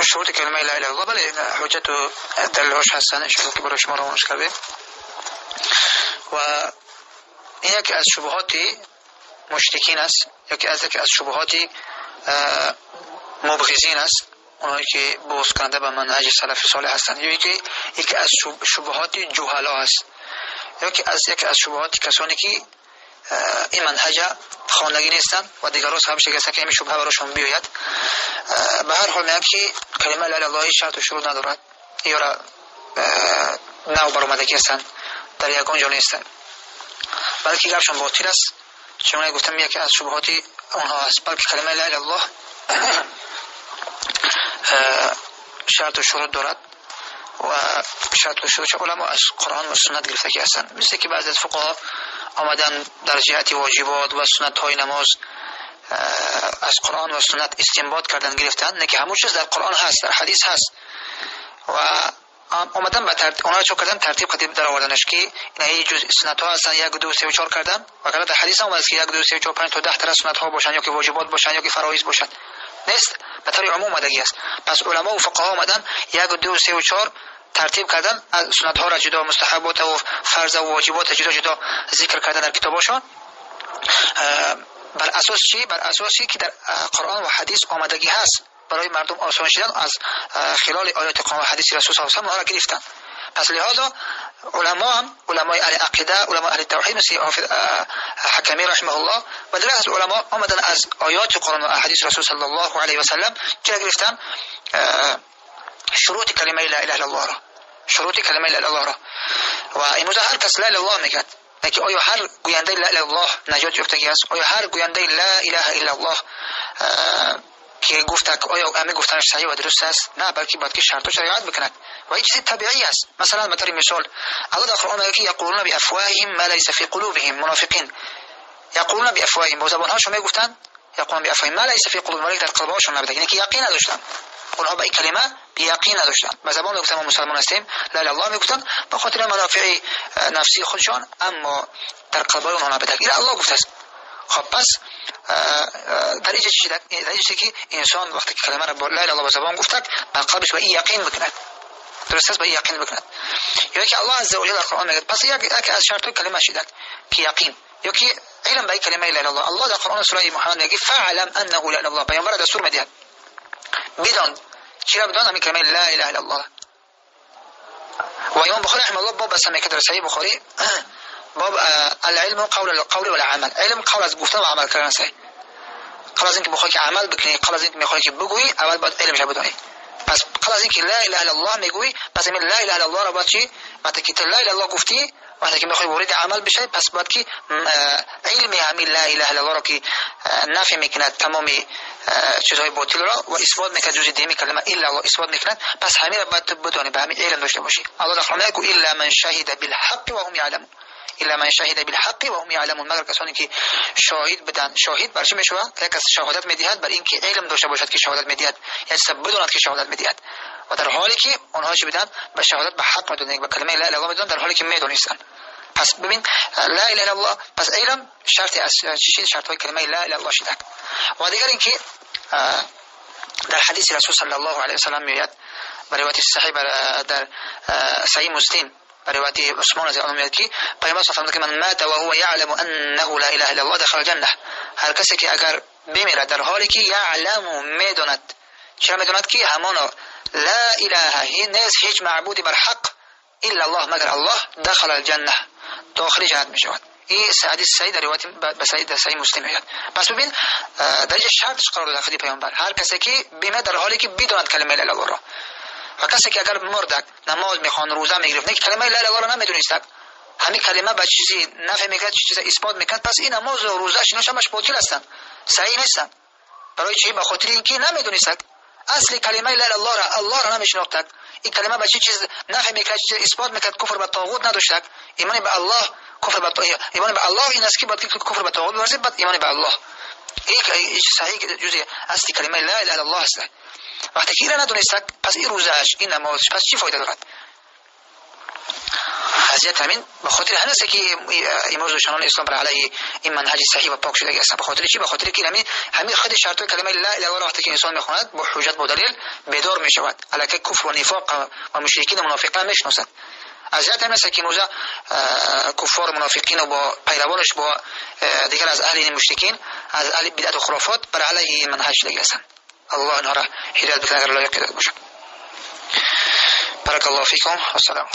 شروط کلمه لا اله الا الله، بله حجت و دلیل‌هاش هستن، ان شاءالله که برای شما روانش کردیم. و این یکی از شبهات مشرکین است، یکی از شبهات مبغضین است، اونایی که بغض کننده به منهج سلف صالح هستند، یا یکی از شبهات جهلا است، یکی از شبهات کسانی که این منهج خواندگی نیستند و دیگران سبب شده که این شبهه براشون بیاید. به هر حال میگن که کلمه لا اله الا الله شرط و شروط ندارد، یا نو برآمدگی هستند، در یگان جا نیستند، بلکه گپشان باطل است. چون گفتم یکی از شبهات اونها است، بلکه کلمه لا اله الا الله شرط و شروط دارد و شرط و شروط علما از قرآن و سنت گرفته که هستند، مثل که بعضی از فقها آمدن در جهت واجبات و سنت های نماز از قرآن و سنت استنباط کردن گرفتن، نه که همون چیز در قرآن هست، در حدیث هست، و آمدن به ترتیب اونها چه کردن ترتیب قدیم در آوردنش که اینا جز سنت ها هستن، 1 2 3 و 4 کردن، و در حدیث هم هست که 1 2 3 4 5 تا 10 تا سنت ها باشن، یا که واجبات باشن، یا که فرایض باشن، نیست، به طور عموم آمدگی است. پس علما و فقها آمدن 1 2 3 و 4 ترتیب کردن، سنت ها را جدا، مستحبات و فرض و واجبات جدا جدا ذکر کردن در کتاباشون، بر اساس چی؟ بر اساسی که در قرآن و حدیث آمدگی هست، برای مردم آسان شدن از خلال آیات قرآن و حدیث رسول صلی الله علیه و آله را گرفتن. پس لهذا علما هم، علمای اهل عقیده، علمای اهل توحید مثل حافظ حکمی رحمه الله و دیگر از علما آمدن از آیات قرآن و احادیث رسول صلی الله علیه و سلم چه گرفتن؟ شروط کلمه لا اله الا الله را، شروط کلمه لا اله الا الله را. و امروز هر کس لا اله الا الله میگه، که آیا هر گوینده لا اله الا الله نجات یافتگی است؟ آیا هر گوینده لا اله الا الله که گفت آیا همه گفتنش صحیح و درست است؟ نه، بلکه باید که شرطش رعایت بکند و این چیز طبیعی است. مثلا به طور مثال الله در قرآن میگه که یقولون بافواههم ما لیس فی قلوبهم، منافقین یقولون بافواههم، با زبانهاشون میگفتن یقولون بافواههم ما لیس فی قلوبهم، ولی در قلبهاشون نبوده، یعنی که یقین نداشتن، اونها به این کلمه یقین نداشتن، به زبان میگفتن ما مسلمان هستیم، لا اله الا الله میگفتن به خاطر منافع نفسی خودشان، اما در قلبهای اونها نبوده. این الله گفته است. خب پس در اینجا چی؟ در اینجا که انسان وقتی که کلمه را با لا اله الا الله به زبان گفت، به قلبش به این یقین بکند، درست است، به این یقین بکند. یا که الله عز وجل در قرآن میگه، پس یک از شرط کلمه شده که یقین، یا که علم به کلمه لا اله الا الله. الله در قرآن سوره محمد میگه فعلم انه لا اله الا الله، پیامبر دستور میدهد بدان، چرا بدان؟ همین کلمه لا اله الا الله. و امام بخاری رحمه الله باب اسم که در صحیح بخاری باب العلم قول القول والعمل، علم قول از گفتن و عمل کردن است. قبل از اینکه بخوای که عمل بکنی، قبل از اینکه میخوای که بگویی، اول باید علمش بدانی. پس قبل از اینکه لا اله الا الله میگویی، پس این لا اله الا الله را باید چی؟ وقتی که لا اله الا الله گفتی، وقتی که میخوای وارد عمل بشی، پس باید که علم همین لا اله الا الله را که نفی میکند تمام چیزهای باطل را و اثبات میکند جز دینی کلمه الا الله اثبات میکند، پس همین را باید بدانی، به همین علم داشته باشی. الله در قرآن میگه الا من شهد بالحق و هم یعلمون، الا من شهد بالحق و هم یعلمون، مگر کسانی که شاهد بدن. شاهد بر چی میشود؟ یک کس شهادت میدهد بر اینکه علم داشته باشد که شهادت میدهد، یعنی بداند که شهادت میدهد، و در حالی که آنها چی بدن؟ به شهادت به حق میدونن، به کلمه لا اله الا الله میدونن در حالی که میدونستن. پس ببین لا اله الا الله، پس علم شرط از چی؟ شرط های کلمه لا اله الا الله شده. و دیگر اینکه در حدیث رسول صلی الله علیه و سلم میآید بر روایت صحیح در صحیح مسلم بر روایت عثمان رضی الله عنه میاد که پیامبر صلی الله علیه و آله من مات و هو یعلم انه لا اله الا الله دخل الجنه، هر کسی که اگر بمیرد در حالی که یعلم میداند، چرا میداند؟ که همانا لا اله نیست هیچ معبودی بر حق الا الله مگر الله، دخل الجنه، داخل جنت میشود. این حدیث صحیح در روایت به صحیح در صحیح مسلم میاد. پس ببین در اینجا شرطش قرار داده خود پیامبر، هر کسی که بمیرد در حالی که بداند کلمه لا اله الا الله را، و کسی که اگر مرد نماز میخوان روزه میگرفت، نه کلمه لا اله الا الله را نمیدونست، همین کلمه به چیزی نفی میکرد، چیزی اثبات میکرد، پس این نماز و روزه‌اش اینا همش باطل هستند، صحیح نیستند. برای چی؟ به خاطر اینکه نمیدونست اصل کلمه لا اله الا الله را، الله را نمیشناخت، این کلمه به چه چیز نفی میکرد، چیز اثبات میکرد، کفر به طاغوت نداشت، ایمان به الله، کفر به ایمان به الله این است که باید کفر به طاغوت ورزید، بعد ایمان به الله. این صحیح جزء اصل کلمه لا اله الا الله است. وقتی که این را ندونست، پس این روزه‌اش، این نمازش، پس چی فایده دارد؟ اذیت همین به خاطر همین است که امروز دشمنان اسلام بر علیه این منهج صحیح و پاک شده است. به خاطر چی؟ به خاطر که همین خود شرط کلمه لا اله الا الله وقتی که انسان میخواند با حجت، با دلیل بیدار میشود، علیه کفر و نفاق و مشرکین و منافقان میشناسد. اذیت همین است که امروز کفار و منافقین و با پیروانش، با دیگر از اهل مشرکین، از اهل بدعت و خرافات بر علیه این منهج شده هستند. الله اینها را هدایت بکند اگر لایق هدایت باشد. بارك الله فيكم والسلام.